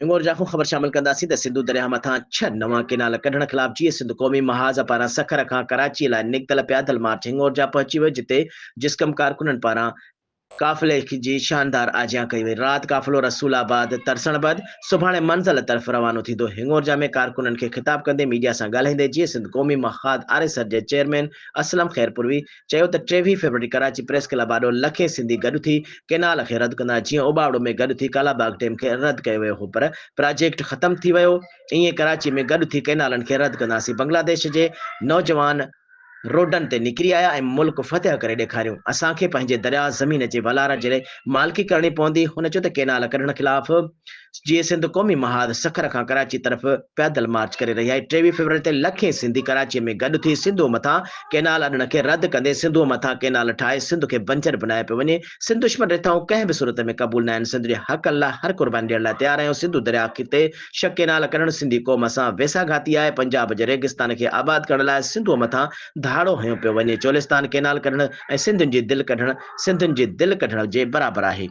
هنڱورجا کان خبر شامل ڪنداسين ته سنڌو درياهه مٿان ڇهه نوان ڪينال ڪڍڻ خلاف جيئي سنڌ قومي محاذ پاران سکر کان ڪراچي لاء نڪتل پيادل مارچ هنڱورجا پهچي ويو جتي جسقم ڪارڪنن پاران قافلي جي شاندار آجيان ڪئي وئي رات قافلو رسول آباد ترسڻ بعد سڀاڻي منزل طرف روانو ٿيندو هنڱورجا ۾ ڪارڪنن کي خطاب ڪندي ميڊيا سان ڳالهائيندي جيئي سنڌ قومي محاذ آريسر جي چيئرمين اسلم خيرپوروي چيو ته 23 فيبروري ڪراچي پريس ڪلب آڏو لکين سنڌي گڏ ٿي ڪينال کي رد ڪندا جيئن اوٻاوڙو ۾ گڏ ٿي ڪالاباغ ڊيم کي رد ڪيو ويو هو پر پراجيڪٽ ختم ٿي ويو ائين ڪراچي ۾ گڏ ٿي ڪينالن کي رد ڪنداسين بنگلاديش جي نوجوان روڊن تي نڪري آيا ۽ ملڪ فتح ڪري ڏيکاريون اسان کي پنهنجي درياء زمين جي ولار جي مالڪي ڪرڻي پوندي هن چيو ته ڪينال ڪڍڻ خلاف جيئي سنڌ قومي محاذ سکر کان ڪراچي طرف پيادل مارچ ڪري رهي آهي، 23 فيبروري تي لکين سنڌي ڪراچي ۾ گڏ ٿي سنڌوء مٿان ڪينال اڏڻ کي رد ڪندي سنڌوء مٿان ڪينال ٺاهي سنڌ کي بنجر بنايو پيو وڃي، سنڌ دشمن رٿائون ڪنهن به صورت ۾ قبول ناهن، سنڌ جي حقن لاء هر قرباني ڏيڻ لاء تيار آهيون، سنڌو درياء تي شڪ ڪينال ڪڍڻ سنڌي قوم سان ويساهه گهاتي آهي، پنجاب جي ريگستان کي آباد ڪرڻ لاء سنڌوء مٿان ڌاڙو هنيو پيو وڃي، چولستان ڪينال ڪڍڻ ۽ سنڌين جي دل ڪڍڻ سنڌين جي دل ڪڍڻ جي برابر آهي.